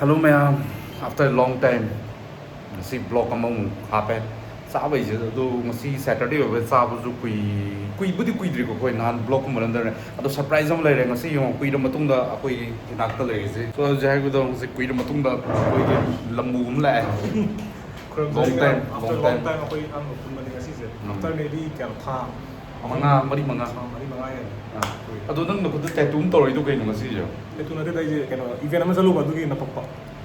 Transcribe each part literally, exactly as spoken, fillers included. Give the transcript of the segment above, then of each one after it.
Hello ꯃꯌꯥꯝ, after long time ꯉꯁꯤ vlog ꯑꯃꯃꯨꯛ ꯍꯥꯞꯄꯦ꯫ ꯆꯥꯕꯩꯁꯦ ꯑꯗꯨ ꯉꯁꯤ Saturday ꯑꯣꯏꯕ ꯆꯥꯕꯁꯨ ꯀꯨꯏ ꯀꯨꯏꯕꯨꯗꯤ ꯀꯨꯏꯗ꯭ꯔꯤꯀꯣ, ꯑꯩꯈꯣꯏ ꯅꯍꯥꯟ vlogꯀꯨꯝꯕ ꯅꯝꯗꯔꯦ꯫ ꯑꯗꯣ surprise ꯑꯃ ꯂꯩꯔꯦ ꯉꯁꯤ, ꯌꯦꯡꯉꯣ, ꯀꯨꯏꯔ ꯃꯇꯨꯡꯗ ꯑꯩꯈꯣꯏꯒꯤ ꯏꯅꯥꯛꯇ ꯂꯩꯔꯤꯁꯦ꯫ So ꯍꯧꯖꯤꯛ ꯍꯥꯏꯕꯗꯣ ꯉꯁꯤ ꯀꯨꯏꯔ ꯃꯇꯨꯡꯗ ꯑꯩꯈꯣꯏꯒꯤ ꯂꯝꯕꯨ ꯑꯃ ꯂꯥꯛꯑꯦ꯫ Long time, long time. ꯑꯩꯈꯣꯏ ꯑꯍꯥꯟꯕ ꯄꯨꯟꯕꯅꯤ ꯉꯁꯤꯁꯦ꯫ ꯎꯝ. After maybe ꯀꯌꯥ ꯊꯥ ꯃꯉꯥ, ꯃꯔꯤ ꯃꯉꯥ꯫ ꯊꯥ ꯃꯔꯤ ꯃꯉꯥ ꯍꯦꯜꯂꯦ꯫ ꯑꯥ. ꯑꯗꯣ ꯅꯪ ꯅꯈꯨꯠꯇ tattoo ꯑꯃ ꯇꯧꯔꯛꯏꯗꯣ ꯀꯩꯅꯣ ꯉꯁꯤꯁꯦ? Tattoo ꯅꯠꯇꯦꯗ, ꯑꯩꯁꯦ ꯀꯩꯅꯣ event ꯑꯃ ꯆꯠꯂꯨꯕ ꯑꯗꯨꯒꯤ ꯅꯄꯛꯄ꯫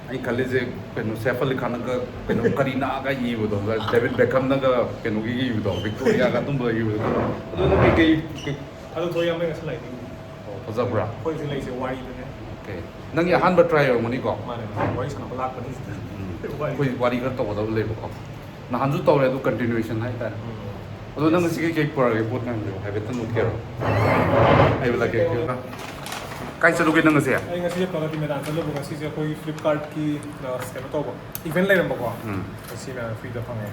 ꯑꯩ ꯈꯜꯂꯤꯁꯦ ꯀꯩꯅꯣ ꯁꯦꯐ ꯑꯂꯤ ꯈꯥꯟꯅꯒ ꯀꯩꯅꯣ ꯀꯔꯤꯅꯥꯒ ꯏꯕꯗꯣ, ꯗꯦꯕꯤꯠ ꯕꯦꯀꯝꯅꯒ ꯀꯩꯅꯣꯒꯤ ꯏꯕꯗꯣ, ꯕꯤꯛꯇꯣꯔꯤꯌꯥꯒ ꯑꯗꯨꯝꯕ ꯏꯕꯗꯣ꯫ ꯑꯗꯨ ꯅꯪ ꯀꯩꯀꯩ, ꯀꯩ- ꯑꯗꯨ ꯊꯣꯏ ꯌꯥꯝ ꯉꯁꯤ ꯂꯥꯛꯏꯅꯤ꯫ ꯑꯣ, ꯐꯖꯕ꯭ꯔꯥ? ꯑꯩꯈꯣꯏ ꯍꯧꯖꯤꯛ ꯂꯩꯔꯤꯁꯦ ꯋꯥꯔꯤꯗꯅꯦ꯫ Okay. ꯅꯪꯒꯤ ꯑꯍꯥꯟꯕ try ꯑꯣꯏꯔꯝꯒꯅꯤꯀꯣ? ꯃꯥꯅꯦ, ꯃꯥꯅꯦ, ꯋꯥꯔꯤ ꯁꯥꯟꯅꯕ ꯂꯥꯛꯄꯅꯤ꯫ ꯎꯝ. ꯑꯩꯈꯣꯏ ꯋꯥꯔꯤ ꯈꯔ ꯇꯧꯒꯗꯕ ꯂꯩꯕꯀꯣ꯫ ꯅꯍꯥꯟꯁꯨ ꯇꯧꯔꯦ, ꯑꯗꯨ continuation ꯍꯥꯏꯇꯥꯔꯦ꯫ ꯎꯝ. ꯑꯗꯣ ꯅꯪ ꯉꯁꯤ ꯀꯩꯀꯩ ꯄꯨꯔꯛꯑꯒꯦ ꯄꯣꯠ ꯃꯌꯥꯝꯗꯣ ꯍꯥꯏꯐꯦꯠꯇꯪ ꯎꯠꯀꯦꯔꯣ? ꯑꯩ ꯎꯠꯂꯛꯀꯦ꯫ ꯀꯥꯏ ꯆꯠꯂꯨꯒꯦ ꯅꯪ ꯉꯁꯤ? ꯑꯩ ꯉꯁꯤꯁꯦ ꯄ꯭ꯔꯒꯇꯤ ꯃꯦꯗꯥꯟ ꯆꯠꯂꯨꯕ꯫ ꯉꯁꯤꯁꯦ ꯑꯩꯈꯣꯏꯒꯤ Flipkartꯀꯤ, ꯑ, ꯀꯩꯅꯣ ꯇꯧꯕ event ꯂꯩꯔꯝꯕꯀꯣ꯫ ꯎꯝ. ꯉꯁꯤ ꯃꯌꯥꯝ freeꯗ ꯐꯪꯉꯦ꯫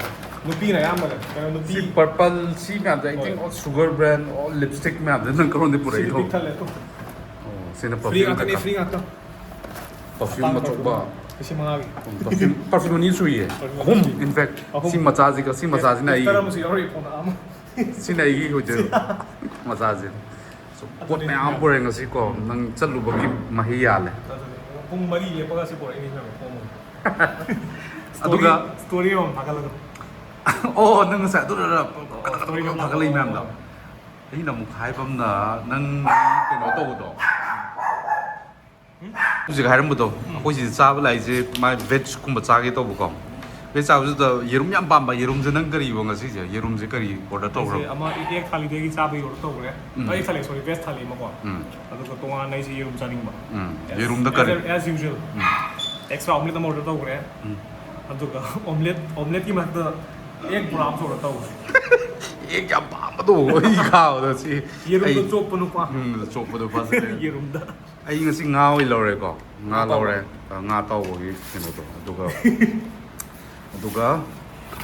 ꯅꯨꯄꯤꯅ ꯑꯌꯥꯝꯕꯅꯦ꯫ ꯀꯩꯅꯣ ꯅꯨꯄꯤ ꯁꯤ purple, ꯁꯤ ꯃꯌꯥꯝꯁꯦ, I think, ꯍꯣꯏ. all sugar brand, all lipstick ꯃꯌꯥꯝꯁꯦ ꯅꯪ ꯀꯔꯣꯝꯗꯩ ꯁꯤꯗꯤ ꯄꯨꯔꯛꯏꯅꯣ? ꯄꯤꯛ ꯊꯜꯂꯦ ꯑꯗꯣ꯫ ꯑꯣ, ꯁꯤꯅ Free perfume ꯉꯥꯛꯇꯅꯦ, ꯀꯩꯀꯥ꯫ free ꯉꯥꯛꯇ꯫ Perfume ꯑꯆꯧꯕ꯫ ꯂꯤꯁꯤꯡ ꯃꯉꯥꯒꯤ꯫ Perfume, perfume ꯑꯅꯤ ꯁꯨꯏꯌꯦ꯫ Perfume ꯑꯍꯨꯝ, ꯑꯅꯤ ꯁꯨꯏ꯫ in fact. ꯑꯍꯨꯝ. ꯁꯤ ꯃꯆꯥꯁꯤꯒ, ꯁꯤ ꯃꯆꯥꯁꯤꯅ ꯑꯩꯒꯤ꯫ Gift ꯑꯃꯁꯨ ꯌꯥꯎꯔꯤ, phone ꯑꯃ꯫ ꯁꯤꯅ ꯑꯩꯒꯤ ꯍꯧꯖꯤꯛ ꯃꯆꯥꯁꯦ꯫ So, ꯄꯣꯠ ꯑꯗꯨꯅꯤ ꯃꯌꯥꯝ ꯃꯌꯥꯝ꯫ ꯄꯨꯔꯛꯑꯦ ꯉꯁꯤ ꯀꯣ, ꯅꯪ ꯆꯠꯂꯨꯕꯒꯤ ꯃꯍꯩ ꯌꯥꯜꯂꯦ꯫ ꯑꯗꯨꯅꯤ꯫ ꯄꯨꯡ ꯃꯔꯤ ꯂꯦꯞꯄꯒ ꯁꯤ ꯄꯨꯔꯛꯏꯅꯤ ꯃꯌꯥꯝ, phone ꯑꯃ꯫ ꯑꯗꯨꯒ Story, story ꯑꯃ ꯊꯥꯒꯠꯂꯒ꯫ ꯑꯣ, ꯅꯪ ꯉꯁꯥꯏ ꯑꯗꯨ ꯅꯠꯇ꯭ꯔ Story ꯑꯃ ꯊꯥꯒꯠꯂꯛꯏ ꯃꯌꯥꯝꯗꯣ꯫ ꯊꯥꯒꯠꯂꯒ꯫ ꯑꯩꯅ ꯑꯃꯨꯛ ꯍꯥꯏꯕ ꯑꯃꯅ, ꯅꯪ ꯀꯩꯅꯣ ꯇꯧꯕꯗꯣ, ꯍꯧꯖꯤꯛ ꯍꯥꯏꯔꯝꯕꯗꯣ, ꯑꯩꯈꯣꯏ ꯁꯤꯗ ꯆꯥꯕ ꯂꯥꯛꯏꯁꯦ ꯃꯥ vegꯀꯨꯝꯕ ꯆꯥꯒꯦ ꯇꯧꯕꯀꯣ꯫ Veg ꯆꯥꯕꯁꯤꯗ ꯌꯦꯔꯨꯝ ꯌꯥꯝ ꯄꯥꯝꯕ꯫ ꯌꯦꯔꯨꯝꯁꯦ ꯅꯪ ꯀꯔꯤꯕ ꯉꯁꯤꯁꯦ? ꯌꯦꯔꯨꯝꯁꯦ ꯀꯔꯤ order ꯇꯧꯈ꯭ꯔꯣ? ꯑꯩꯁꯦ ꯑꯃ egg ꯊꯥꯂꯤꯗꯒꯤ ꯆꯥꯕꯒꯤ order ꯇꯧꯈ꯭ꯔꯦ꯫ ꯎꯝ. ꯑꯩ ꯊꯥꯂꯤ, sorry, veg ꯊꯥꯂꯤ ꯑꯃꯀꯣ꯫ ꯎꯝ. ꯑꯗꯨꯒ ꯇꯣꯉꯥꯟꯅ ꯑꯩꯁꯦ ꯌꯦꯔꯨꯝ ꯆꯥꯅꯤꯡꯕ꯫ ꯎꯝ. As, ꯌꯦꯔꯨꯝꯗ as, ꯀꯔꯤ? As usual. ꯎꯝ. Extra omelette ꯑꯃ order ꯇꯧꯈ꯭ꯔꯦ꯫ ꯎꯝ. ꯑꯗꯨꯒ omelette, omeletteꯀꯤ ꯃꯊꯛꯇ egg ꯄꯨꯔꯥ ꯑꯃꯁꯨ order ꯇꯧꯈ꯭ꯔꯦ꯫ Egg ꯌꯥꯝ ꯄꯥꯝꯕꯗꯣ ꯑꯩ ꯈꯥꯕꯗ ꯁꯤ ꯌꯦꯔꯨꯝꯗ ꯑꯩ ꯆꯣꯞꯄ ꯅꯨꯄꯥ꯫ ꯎꯝ, ꯆꯣꯞꯄꯗꯣ ꯐꯖꯔꯦ꯫ ꯌꯦꯔꯨꯝꯗ꯫ ꯑꯩ ꯉꯁꯤ ꯉꯥ ꯑꯣꯏꯅ ꯂꯧꯔꯦꯀꯣ꯫ ꯉꯥ ꯉꯥ ꯇꯧꯕ꯫ ꯂꯧꯔꯦ꯫ ꯑ, ꯉꯥ ꯇꯥꯎꯕꯒꯤ ꯀꯩꯅꯣꯗꯣ꯫ ꯑꯗꯨꯒ, ꯑꯗꯨꯒ,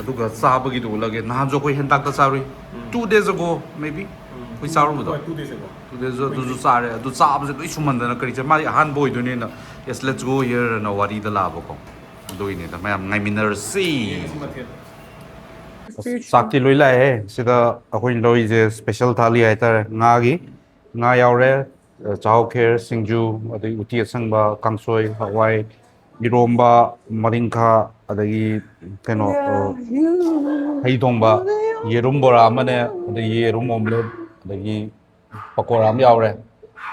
ꯑꯗꯨꯒ ꯆꯥꯕꯒꯤꯗꯣ ꯎꯠꯂꯒꯦ꯫ ꯅꯍꯥꯟꯁꯨ ꯑꯩꯈꯣꯏ ꯍꯦꯟꯇꯥꯛꯇ ꯆꯥꯔꯨꯏ꯫ ꯎꯝ. Two days ago, maybe. ꯎꯝ. ꯑꯩꯈꯣꯏ ꯆꯥꯔꯨꯕꯗꯣ꯫ ꯍꯣꯏ, two days ago. Two days ago ꯑꯗꯨꯁꯨ ꯆꯥꯔꯦ꯫ ꯑꯗꯨ ꯆꯥꯕꯁꯦ ꯂꯣꯏ ꯁꯨꯝꯍꯟꯗꯅ ꯀꯔꯤ ꯆꯥ-, ꯃꯥꯗꯤ ꯑꯍꯥꯟꯕ ꯑꯣꯏꯗꯣꯏꯅꯦꯅ Yes, let's go here ꯅ ꯋꯥꯔꯤꯗ ꯂꯥꯛꯑꯕꯀꯣ꯫ ꯑꯗꯨꯒꯤꯅꯤꯗ ꯃꯌꯥꯝ ꯉꯥꯏꯃꯤꯟꯅꯔꯁꯤ꯫ ꯆꯥꯛꯇꯤ ꯂꯣꯏ ꯂꯥꯛꯑꯦ꯫ ꯁꯤꯗ ꯑꯩꯈꯣꯏꯅ ꯂꯧꯔꯤꯁꯦ special ꯊꯥꯂꯤ ꯍꯥꯏꯇꯥꯔꯦ꯫ ꯉꯥꯒꯤ, ꯉꯥ ꯌꯥꯎꯔꯦ, ꯆꯥꯛꯍꯥꯎ ꯈꯦꯔ, ꯁꯤꯡꯖꯨ, ꯑꯗꯩ ꯎꯇꯤ ꯑꯁꯪꯕ, ꯀꯥꯡꯁꯣꯏ, ꯍꯋꯥꯏ, ꯏꯔꯣꯝꯕ, ꯃꯔꯤꯡꯈꯥ, ꯑꯗꯒꯤ ꯀꯩꯅꯣ, ꯑ, ꯍꯩ ꯊꯣꯡꯕ, ꯌꯦꯔꯨꯝ ꯕꯣꯔꯥ ꯑꯃꯅꯦ, ꯑꯗꯒꯤ ꯌꯦꯔꯨꯝ omelette, ꯑꯗꯒꯤ ꯄꯀꯣꯔꯥ ꯑꯃ ꯌꯥꯎꯔꯦ꯫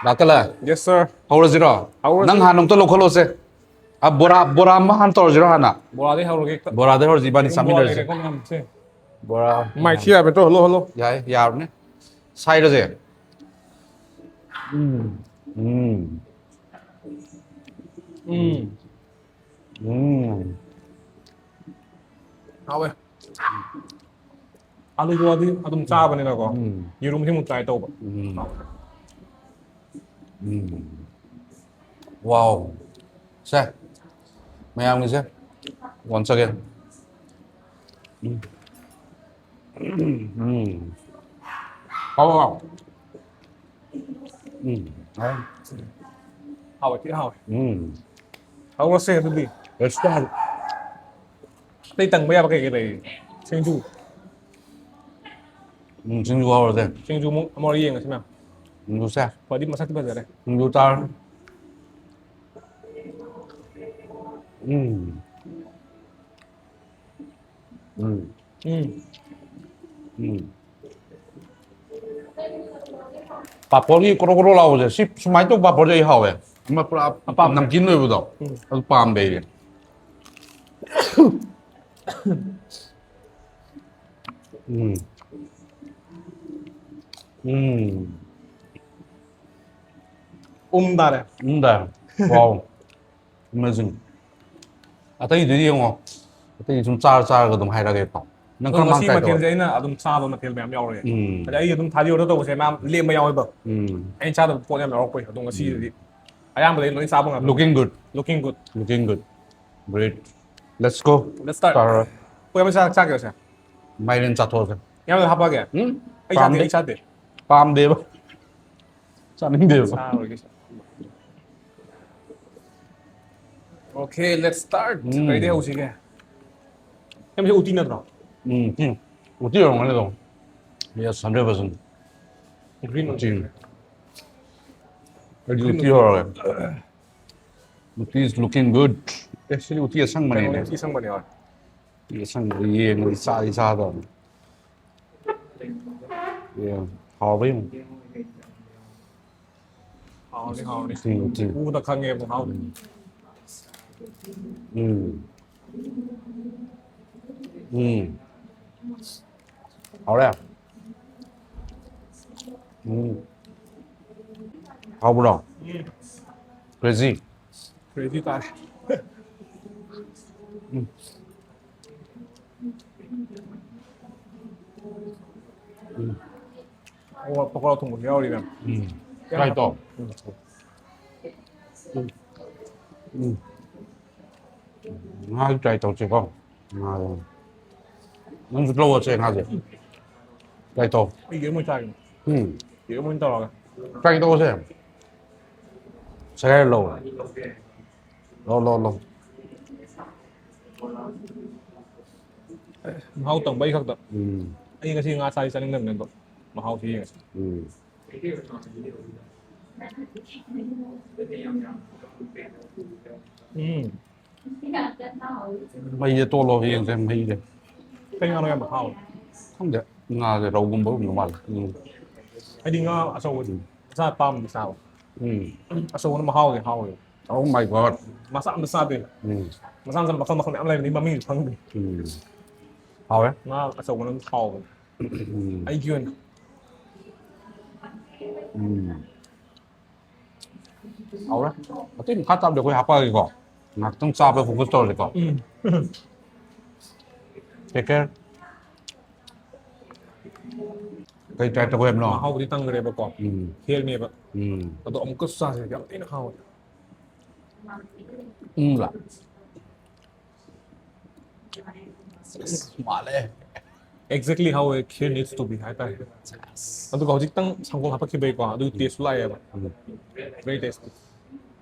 ꯂꯥꯛꯀꯂ? Yes, sir. ꯍꯧꯔꯁꯤꯔꯣ? ꯍꯧꯔꯁꯤ꯫ ꯅꯪ ꯍꯥꯟꯅ ꯑꯝꯇ ꯂꯧꯈꯠꯂꯣꯁꯦ꯫ ꯑ, ꯕꯣꯔꯥ, ꯕꯣꯔꯥ ꯑꯃ ꯍꯥꯟꯅ ꯇꯧꯔꯁꯤꯔꯣ ꯍꯥꯟꯅ? ꯕꯣꯔꯥꯗꯩ ꯍꯧꯔꯒꯦ ꯍꯦꯛꯇ꯫ ꯕꯣꯔꯥꯗꯩ ꯍꯧꯔꯁꯤ, ꯏꯕꯥꯅꯤ ꯌꯦꯔꯨꯝ ꯕꯣꯔꯥ ꯆꯥꯃꯤꯟꯅꯔꯁꯤ꯫ ꯂꯩꯔꯦꯀꯣ ꯃꯌꯥꯝꯁꯦ꯫ ꯕꯣꯔꯥ꯫ ꯃꯥꯏꯛꯁꯤ ꯌꯥꯕ ꯅꯠꯇ꯭ꯔꯣ? Hello, hello. ꯌꯥꯏ, ꯌꯥꯕꯅꯦ꯫ ꯁꯥꯏꯔꯁꯦ꯫ ꯎꯝ, ꯎꯝ꯫ ꯎꯝ꯫ ꯎꯝ꯫ ꯍꯥꯎꯋꯦ꯫ ꯑꯥꯂꯨ ꯕꯣꯔꯥꯗꯤ ꯑꯗꯨꯝ ꯆꯥꯕꯅꯤꯅꯀꯣ꯫ ꯎꯝ꯫ ꯌꯦꯔꯨꯝꯁꯤ ꯑꯃꯨꯛ try ꯇꯧꯕ꯫ ꯎꯝ꯫ ꯎꯝ꯫ Wow꯫ ꯁꯦ, ꯃꯌꯥꯝꯒꯤꯁꯦ꯫ Once again꯫ ꯎꯝ꯫ ꯎꯝ꯫ ꯍꯥꯎ, ꯍꯥꯎ꯫ ꯎꯝ꯫ ꯍꯥꯎ꯫ ꯍꯥꯎꯋꯦ, ꯊꯤ ꯍꯥꯎꯋꯦ꯫ ꯎꯝ꯫ ꯍꯧꯔꯁꯦ ꯑꯗꯨꯗꯤ꯫ Let's go꯫ ꯑꯇꯩ ꯇꯪꯕ ꯌꯥꯕ ꯀꯩ ꯀꯩ ꯂꯩꯔꯤ? ꯁꯤꯡꯖꯨ꯫ ꯎꯝ, ꯁꯤꯡꯖꯨ ꯍꯧꯔꯁꯦ꯫ ꯁꯤꯡꯖꯨ ꯑꯃꯨꯛ ꯑꯃꯨꯛ ꯌꯦꯡꯉꯁꯤ ꯃꯌꯥꯝ꯫ ꯁꯤꯡꯖꯨꯁꯦ꯫ ꯐꯗꯤ ꯃꯁꯛꯇꯤ ꯐꯖꯔꯦ꯫ ꯁꯤꯡꯖꯨ ꯆꯥꯔ-, ꯎꯝ꯫ ꯎꯝ꯫ ꯎꯝ꯫ ꯎꯝ꯫ ꯄꯥꯐꯣꯔꯒꯤ ꯀ꯭ꯔꯣ ꯀ꯭ꯔꯣ ꯂꯥꯎꯕꯁꯦ, ꯁꯤ ꯁꯨꯃꯥꯏꯅ ꯇꯧꯕ ꯄꯥꯐꯣꯔꯁꯦ ꯑꯩ ꯍꯥꯎꯋꯦ꯫ ꯑꯃ ꯄꯨꯔꯥ ꯑꯄꯥꯝꯕ꯫ ꯅꯝꯀꯤꯟ ꯑꯣꯏꯕꯗꯣ꯫ ꯎꯝ꯫ ꯑꯗꯨ ꯄꯥꯝꯗꯦ ꯑꯩꯗꯤ꯫ ꯎꯝ꯫ ꯎꯝ꯫ ꯎꯝ ꯇꯥꯔꯦ꯫ ꯎꯝ ꯇꯥꯔꯦ꯫ Wow꯫ Amazing꯫ ꯑꯇꯩꯗꯨꯗꯤ ꯌꯦꯡꯉꯣ꯫ ꯑꯇꯩꯗꯤ ꯁꯨꯝ ꯆꯥꯔ ꯆꯥꯔꯒ ꯑꯗꯨꯝ ꯍꯥꯏꯔꯛꯑꯒꯦꯀꯣ꯫ ꯅꯪ ꯑꯗꯣ ꯀꯔꯝ ꯉꯁꯤ ꯀꯥꯟ try ꯇꯧꯔꯦ? ꯃꯊꯦꯜꯁꯦ ꯑꯩꯅ ꯑꯗꯨꯝ ꯆꯥꯕ ꯃꯊꯦꯜ ꯃꯌꯥꯝ ꯌꯥꯎꯔꯦ꯫ ꯎꯝ꯫ ꯑꯗ ꯑꯩ ꯑꯗꯨꯝ ꯊꯥꯂꯤ order ꯇꯧꯕꯁꯦ ꯃꯌꯥꯝ ꯂꯦꯝꯕ ꯌꯥꯎꯋꯦꯕ꯫ ꯎꯝ꯫ ꯑꯩꯅ ꯆꯥꯗꯕ ꯄꯣꯠ ꯌꯥꯝ ꯌꯥꯎꯔꯛꯄꯩ꯫ ꯑꯗꯣ ꯎꯝ꯫ ꯉꯁꯤꯗꯤ ꯑꯌꯥꯝꯕꯗꯤ ꯂꯣꯏ ꯆꯥꯕ ꯉꯝꯃꯦ꯫ Looking good꯫ Looking good꯫ Looking good꯫ Great꯫ Let's go꯫ Let's start꯫ ꯆꯥꯔꯣ꯫ ꯑꯩꯈꯣꯏ ꯑꯃ ꯆꯥ-, ꯆꯥꯈꯤꯔꯣꯁꯦ꯫ ꯃꯥꯏꯔꯦꯟ ꯆꯥꯊꯣꯛꯑꯁꯦ꯫ ꯌꯥꯝꯅ ꯍꯥꯞꯄꯛꯑꯒꯦ? ꯎꯝ? ꯑꯩ ꯆꯥꯗꯦ, ꯄꯥꯝꯗꯦ꯫ ꯑꯩ ꯆꯥꯗꯦ꯫ ꯄꯥꯝꯗꯦꯕ꯫ ꯆꯥꯅꯤꯡꯗꯦꯕ꯫ ꯆꯥꯔꯣꯏꯒꯦ꯫ Okay, let's start. ꯎꯝ꯫ ꯀꯩꯗꯩ ꯍꯧꯁꯤꯒꯦ? ꯁꯦꯝꯁꯦ ꯎꯇꯤ ꯅꯠꯇ꯭ꯔꯣ? ꯎꯝ, ꯎꯇꯤ꯫ ꯎꯇꯤ ꯑꯣꯏꯔꯝꯒꯅꯤ ꯑꯗꯣ꯫ Yes, hundred percent. Green ꯎꯇꯤ꯫ ꯑꯩꯗꯤ green ꯎꯇꯤ ꯎꯇꯤ꯫ ꯍꯧꯔꯒꯦ꯫ Uti is looking good. ꯑꯦ, ꯁꯤꯗꯤ ꯎꯇꯤ ꯑꯁꯪꯕꯅꯦꯅꯦ꯫ ꯀꯩꯅꯣ, ꯎꯇꯤ ꯑꯁꯪꯕꯅꯦ, ꯍꯣꯏ꯫ ꯎꯇꯤ ꯑꯁꯪꯕꯗ ꯌꯦꯡꯕꯗꯤ ꯆꯥꯗꯤ ꯆꯥꯗꯕꯅꯤ꯫ ꯌꯦꯡꯉꯣ, ꯍꯥꯎꯕ ꯌꯦꯡꯉꯣ꯫ ꯍꯥꯎꯅꯤ, ꯍꯥꯎꯅꯤ꯫ ꯎꯇꯤ, ꯎꯇꯤ꯫ ꯎꯕꯗ ꯈꯪꯉꯦꯕ ꯃꯍꯥꯎꯗꯣ꯫ ꯎꯝ꯫ ꯎꯝ꯫ ꯎꯝ꯫ ꯍꯥꯎꯔꯦ꯫ ꯎꯝ꯫ ꯍꯥꯎꯕ꯭ꯔꯣ? ꯎꯝ꯫ Crazy꯫ Crazy ꯇꯥꯔꯦ꯫ ꯎꯝ꯫ ꯎꯝ꯫ ꯑꯣ, ꯄꯀꯣꯔꯥ ꯊꯣꯡꯕꯁꯨ ꯌꯥꯎꯔꯤ, ꯃꯦꯝ꯫ ꯎꯝ꯫ Try ꯇꯧ꯫ ꯎꯝ꯫ ꯎꯝ꯫ ꯎꯝ꯫ ꯉꯥꯁꯨ try ꯇꯧꯁꯤꯀꯣ꯫ ꯉꯥꯁꯦ꯫ ꯅꯪꯁꯨ ꯂꯧꯔꯁꯦ ꯉꯥꯁꯦ꯫ Try ꯇꯧ꯫ ꯑꯩ ꯌꯦꯔꯨꯝ ꯑꯣꯏꯅ ꯆꯥꯒꯦ꯫ ꯎꯝ꯫ ꯌꯦꯔꯨꯝ ꯑꯣꯏꯅ ꯇꯧꯔꯒ꯫ Try ꯇꯧꯁꯦ꯫ ꯁꯦꯒꯥꯏꯔ ꯂꯧ꯫ ꯂꯧ, ꯂꯧ, ꯂꯧ꯫ ꯃꯍꯥꯎ ꯇꯪꯕꯩ ꯈꯛꯇ꯫ ꯎꯝ꯫ ꯑꯩ ꯉꯁꯤ ꯉꯥ ꯆꯥꯗꯤ ꯆꯥꯅꯤꯡꯗꯕꯅꯦ, ꯑꯗꯣ ꯃꯍꯥꯎꯁꯤ ꯌꯦꯡꯉꯁꯤ꯫ ꯎꯝ꯫ ꯎꯝ꯫ ꯃꯩꯁꯦ ꯇꯣꯠꯂꯣ, ꯌꯦꯡꯁꯦ ꯃꯩꯁꯦ꯫ ꯀꯩ ꯉꯥꯅꯣ ꯌꯥꯝ ꯍꯥꯎꯋꯦ? ꯈꯪꯗꯦ, ꯉꯥꯁꯦ ꯔꯧꯒꯨꯝꯕ ꯑꯣꯏꯔꯝꯗꯧ ꯃꯥꯜꯂꯦ꯫ ꯎꯝ꯫ ꯍꯥꯏꯗꯤ ꯉꯥ ꯑꯆꯧꯕꯁꯦ ꯎꯝ꯫ ꯃꯆꯥ ꯄꯥꯝꯗꯤ ꯆꯥꯕ꯫ ꯎꯝ꯫ ꯑꯆꯧꯕꯅ ꯃꯍꯥꯎꯗꯤ ꯍꯥꯎꯋꯦ꯫ Oh my God꯫ ꯃꯆꯥ ꯑꯝꯇ ꯆꯥꯗꯦ꯫ ꯎꯝ꯫ ꯃꯆꯥ ꯃꯆꯥ ꯃꯈꯜ ꯃꯈꯜ ꯃꯌꯥꯝ ꯂꯩꯕꯅꯤ, ꯃꯃꯤꯡꯁꯨ ꯈꯪꯗꯦ꯫ ꯎꯝ꯫ ꯍꯥꯎꯋꯦ꯫ ꯉꯥ ꯑꯆꯧꯕꯅ ꯑꯗꯨꯝ ꯍꯥꯎꯕꯅꯦ꯫ ꯎꯝ꯫ ꯑꯩꯒꯤ ꯑꯣꯏꯅ꯫ ꯎꯝ꯫ ꯍꯥꯎꯔꯦ꯫ ꯑꯇꯩ ꯃꯈꯥ ꯇꯥꯕꯗꯤ ꯑꯩꯈꯣꯏ ꯍꯥꯞꯄꯛꯑꯒꯦꯀꯣ꯫ ꯉꯥꯛꯇꯪ ꯆꯥꯕꯗ focus ꯇꯧꯔꯁꯤꯀꯣ꯫ ꯎꯝ꯫ Take care꯫ ꯀꯩ try ꯇꯧꯒꯦ ꯍꯥꯏꯕꯅꯣ? ꯃꯍꯥꯎꯕꯨꯗꯤ ꯇꯪꯈ꯭ꯔꯦꯕꯀꯣ꯫ ꯎꯝ꯫ ꯈꯦꯔꯅꯦꯕ꯫ ꯎꯝ꯫ ꯑꯗꯣ ꯑꯃꯨꯛꯀꯁꯨ ꯆꯥꯁꯦ, ꯌꯥꯝ ꯊꯤꯅ ꯍꯥꯎꯋꯦ꯫ ꯎꯝ ꯂꯥ꯫ ꯑꯁ, ꯃꯥꯜꯂꯦ꯫ Exactly how a kheer needs to be ꯍꯥꯏꯇꯥꯔꯦ꯫ ꯑꯗꯨꯒ ꯍꯧꯖꯤꯛꯇꯪ ꯁꯪꯒꯣꯝ ꯍꯥꯞꯄꯛꯈꯤꯕꯩꯀꯣ, ꯑꯗꯨꯒꯤ taste ꯁꯨ ꯂꯥꯛꯑꯦꯕ꯫ ꯎꯝ꯫ Very tasty꯫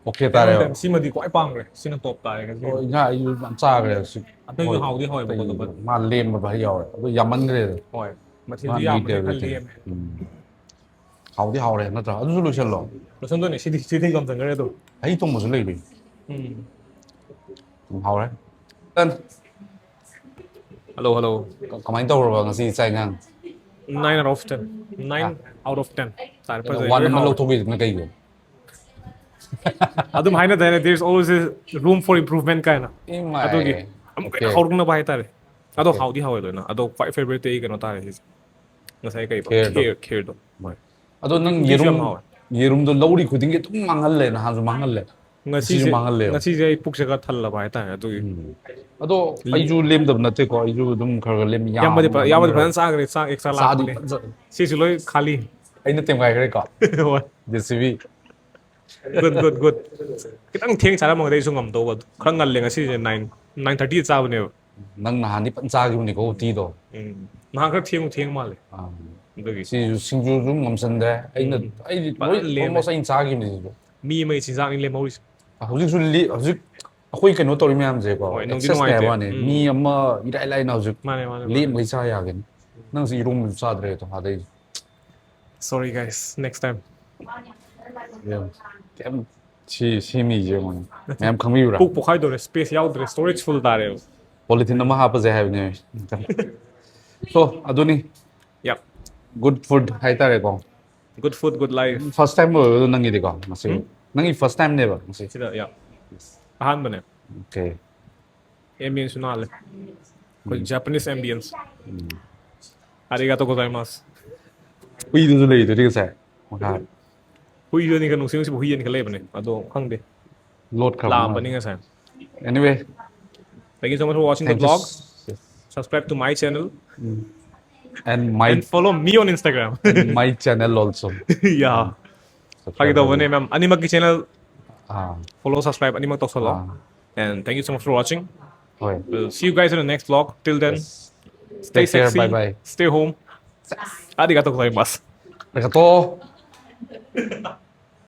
ꯑꯣꯀꯦ ꯇꯥꯔꯦꯕ꯫ ꯁꯤꯃꯗꯤ ꯈ꯭ꯋꯥꯏ ꯄꯥꯝꯈ꯭ꯔꯦ꯫ ꯁꯤꯅ ꯇꯣꯞ ꯇꯥꯔꯦ ꯉꯁꯤ꯫ ꯍꯣꯏ, ꯏꯟꯖꯥꯡ ꯑꯩꯁꯨ ꯌꯥꯝ ꯆꯥꯈ꯭ꯔꯦ ꯍꯧꯖꯤꯛ꯫ ꯑꯇꯩꯁꯨ ꯍꯣꯏ, ꯍꯥꯎꯗꯤ ꯍꯥꯎꯋꯦꯕꯀꯣ, ꯑꯇꯩ ꯑꯗꯨꯒ ꯃꯥ ꯂꯦꯝꯕ ꯈꯔ ꯌꯥꯎꯔꯦ, ꯑꯗꯨ ꯌꯥꯝꯃꯟꯈ꯭ꯔꯦ꯫ ꯍꯣꯏ, ꯃꯥ ꯃꯊꯦꯜꯁꯨ ꯌꯥꯝꯕꯅꯦ, ꯅꯤꯗꯦꯕ ꯈꯔ ꯑꯗꯨꯗꯤ꯫ ꯂꯦꯝꯃꯦ꯫ ꯎꯝ꯫ ꯍꯥꯎꯗꯤ ꯍꯥꯎꯔꯦ ꯅꯠꯇ꯭ꯔꯥ? ꯑꯗꯨꯁꯨ ꯂꯣꯏꯁꯜꯂꯣ꯫ ꯂꯣꯏꯁꯟꯗꯣꯏꯅꯦ꯫ ꯁꯤꯗꯤ ꯁꯤꯗꯤ ꯉꯝꯖꯟꯈ꯭ꯔꯦ ꯑꯗꯨꯝ꯫ ꯍꯩ ꯊꯣꯡꯕꯁꯨ ꯂꯩꯕꯅꯤ꯫ ꯎꯝ꯫ ꯎꯝ, ꯍꯥꯎꯔꯦ꯫ Done꯫ Hello, hello. ꯀ- ꯀꯃꯥꯏꯅ ꯇꯧꯔꯕ ꯉꯁꯤ ꯆꯥꯛ ꯏꯟꯖꯥꯡ? Nine out of ten꯫ Nine out of ten꯫ ꯇꯥꯔꯦ, ꯐꯖꯩ, ꯋꯥꯟ ꯂꯣꯏ ꯑꯃ ꯍꯥꯎꯔꯦ꯫ ꯂꯧꯊꯣꯛꯄꯤꯗꯨꯅ ꯀꯩꯒꯤꯅꯣ? ꯑꯗꯨꯝ ꯍꯥꯏꯅꯗꯥꯏꯅꯦ, "There is always a room for improvement" ꯀꯥꯏꯅ꯫ ꯏꯃꯥꯏ꯫ ꯑꯗꯨꯒꯤ ꯑꯃꯨꯛꯀ Okay. ꯍꯧꯔꯛꯅꯕ ꯍꯥꯏꯇꯥꯔꯦ꯫ ꯑꯗꯣ Okay. ꯍꯥꯎꯗꯤ ꯍꯥꯎꯋꯦ ꯂꯣꯏꯅ꯫ ꯑꯗꯣ ꯈ꯭ꯋꯥꯏ ꯐꯦꯕꯔꯦꯠꯇꯤ ꯑꯩ ꯀꯩꯅꯣ ꯇꯥꯔꯦ ꯁꯤꯁꯦ꯫ ꯉꯁꯥꯏ ꯀꯩ ꯈꯦꯔꯗꯣ꯫ ꯈꯦꯔ, ꯈꯦꯔꯗꯣ꯫ ꯍꯣꯏ꯫ ꯑꯗꯣ ꯅꯪ ꯎꯇꯤꯁꯨ ꯌꯥꯝ ꯌꯦꯔꯨꯝ, ꯍꯥꯎꯋꯦ꯫ ꯌꯦꯔꯨꯝꯗꯣ ꯂꯧꯔꯤ ꯈꯨꯗꯤꯡꯒꯤ ꯑꯗꯨꯝ ꯃꯥꯡꯍꯜꯂꯦ, ꯅꯍꯥꯟꯁꯨ ꯃꯥꯡꯍꯜꯂꯦ꯫ ꯉꯁꯤꯁꯨ ꯉꯁꯤꯁꯦ ꯃꯥꯡꯍꯜꯂꯦꯕ꯫ ꯉꯁꯤꯁꯦ ꯑꯩ ꯄꯨꯛꯁꯦ ꯈꯔ ꯊꯜꯂꯕ ꯍꯥꯏꯇꯥꯔꯦ ꯑꯗꯨꯒꯤ꯫ ꯎꯝ꯫ ꯑꯗꯣ ꯑꯩꯁꯨ ꯂꯦꯝꯗꯕ ꯅꯠꯇꯦꯀꯣ, ꯑꯩꯁꯨ ꯑꯗꯨꯝ ꯈꯔ ꯈꯔ ꯂꯦꯝ ꯌꯥꯝ ꯌꯥꯝꯕꯗꯤ ꯐ- ꯌꯥꯝꯕꯗꯤ ꯃꯥꯡꯍꯜꯂꯦꯕ꯫ ꯐꯖꯅ ꯆꯥꯈ꯭ꯔꯦ, ꯆꯥꯛ ꯑꯦꯛꯁꯇ꯭ꯔꯥ ꯆꯥꯗꯤ ꯂꯥꯛꯄꯅꯦ꯫ ꯐꯖꯅ ꯁꯤꯁꯨ ꯂꯣꯏ ꯈꯥꯂꯤ꯫ ꯑꯩꯅ ꯇꯦꯝꯒꯥꯏꯈ꯭ꯔꯦꯀꯣ꯫ ꯍꯣꯏ꯫ J C B. Good, good, good꯫ ꯈꯤꯇꯪ ꯊꯦꯡ ꯆꯥꯔꯝꯃꯒꯗꯤ ꯑꯩꯁꯨ ꯉꯝꯗꯧꯕ꯫ ꯑꯗꯨ ꯈꯔ ꯉꯜꯂꯦ ꯉꯁꯤꯁꯦ, nine, nine thirty ꯗ ꯆꯥꯕꯅꯦꯕ꯫ ꯅꯪ ꯅꯍꯥꯟꯗꯤ ꯐꯖꯅ ꯆꯥꯈꯤꯕꯅꯤꯀꯣ ꯎꯇꯤꯗꯣ꯫ ꯎꯝ꯫ ꯅꯍꯥꯟ ꯈꯔ ꯊꯦꯡ ꯊꯦꯡ ꯃꯥꯜꯂꯦ꯫ ꯑꯥ꯫ ꯑꯗꯨꯒꯤ꯫ ꯁꯤꯁꯨ ꯁꯤꯡꯖꯨꯁꯨ ꯑꯗꯨꯝ ꯉꯝꯁꯟꯗ꯭ꯔꯦ꯫ ꯑꯩꯅ ꯎꯝ꯫ ꯑꯩꯗꯤ ꯐꯖꯅ ꯂꯣꯏ ꯂꯦꯝꯃꯦ꯫ Almost ꯑꯩꯅ ꯆꯥꯈꯤꯕꯅꯤ ꯁꯤꯁꯨ꯫ ꯃꯤ ꯑꯃꯒꯤ ꯆꯤꯟꯖꯥꯛꯅꯤ ꯂꯦꯝꯍꯧꯔꯤꯁꯦ꯫ ꯍꯧꯖꯤꯛꯁꯨ ꯂꯤ-, ꯍꯧꯖꯤꯛ ꯑꯩꯈꯣꯏ ꯀꯩꯅꯣ ꯇꯧꯔꯤ ꯃꯌꯥꯝꯁꯦꯀꯣ, ꯍꯣꯏ, ꯅꯨꯡꯗꯤ excess ꯅꯦ ꯍꯥꯏꯕ ꯅꯨꯡꯉꯥꯏꯇꯦ꯫ ꯋꯥꯅꯤ꯫ ꯎꯝ꯫ ꯃꯤ ꯑꯃ ꯏꯔꯥꯏ ꯂꯥꯏꯅ ꯍꯧꯖꯤꯛ ꯃꯥꯅꯦ, ꯃꯥꯅꯦ, ꯃꯥꯅꯦ꯫ ꯂꯦꯝꯕꯒꯤ ꯆꯥ ꯌꯥꯒꯅꯤ꯫ ꯅꯪꯁꯨ ꯌꯦꯔꯨꯝꯁꯨ ꯆꯥꯗ꯭ꯔꯦ ꯑꯗꯣ ꯑꯗꯩ꯫ Sorry guys, next time꯫ ꯌꯦꯔꯨꯝ꯫ ꯀꯩꯝ ꯁꯤ, ꯁꯤ ꯃꯤꯁꯦ ꯌꯦꯡꯉꯣꯅꯦ꯫ ꯃꯌꯥꯝ ꯈꯪꯕꯤꯕ꯭ꯔꯥ? ꯄꯨꯛ ꯄꯣꯛꯈꯥꯏꯗꯧꯔꯦ, space ꯌꯥꯎꯗ꯭ꯔꯦ, storage full ꯇꯥꯔꯦꯕ꯫ Polythene ꯑꯃ ꯍꯥꯞꯄꯁꯦ ꯍꯥꯏꯕꯅꯦ꯫ So, ꯑꯗꯨꯅꯤ꯫ Yep. Good food ꯍꯥꯏꯇꯥꯔꯦꯀꯣ꯫ Good food, good life꯫ First time ꯑꯣꯏꯕꯗꯣ ꯅꯪꯒꯤꯗꯤꯀꯣ ꯉꯁꯤ? ꯎꯝ? ꯅꯪꯒꯤ first time ꯅꯦꯕ ꯉꯁꯤ? ꯁꯤꯗ, yeah꯫ ꯑꯍꯥꯟꯕꯅꯦ꯫ Okay. Ambience ꯁꯨ ꯅꯥꯜꯂꯦ꯫ ꯑꯩꯈꯣꯏ Japanese ambience꯫ ꯑꯥꯔꯤꯒꯥꯇꯣ ꯒꯣꯖꯥꯏꯃꯥꯁ꯫ ꯍꯨꯏꯗꯨꯁꯨ ꯂꯩꯗꯨꯗꯤ ꯉꯁꯥꯏ ꯃꯈꯥ꯫ ꯍꯨꯏꯗꯨꯅꯤ ꯀꯩꯅꯣ, ꯅꯨꯡꯁꯤ ꯅꯨꯡꯁꯤꯕ ꯍꯨꯏ ꯑꯅꯤꯈꯛ ꯂꯩꯕꯅꯦ, ꯑꯗꯣ ꯈꯪꯗꯦ꯫ ꯂꯣꯠꯈ꯭ꯔꯕ ꯂꯥꯛꯑꯝꯕꯅꯤ ꯃꯥꯜꯂꯦ꯫ ꯉꯁꯥꯏ꯫ Anyway, Thank you so much for watching the thank you. Vlog. Subscribe to my channel And my, and follow me on Instagram. and my channel also. Yeah꯫ ꯐꯥꯒꯤ ꯇꯧꯕꯅꯦ, ꯃꯌꯥꯝ ꯑꯅꯤꯃꯛꯀꯤ channel follow, subscribe ꯑꯅꯤꯃꯛ ꯇꯧꯁꯜꯂꯣ꯫ ꯑꯥ꯫ And thank you so much for watching. ꯍꯣꯏ꯫ We'll see you guys in the next vlog. Till then, Yes. stay Take care. sexy, Bye bye. Stay home. Arigato gozaimasu. Arigato.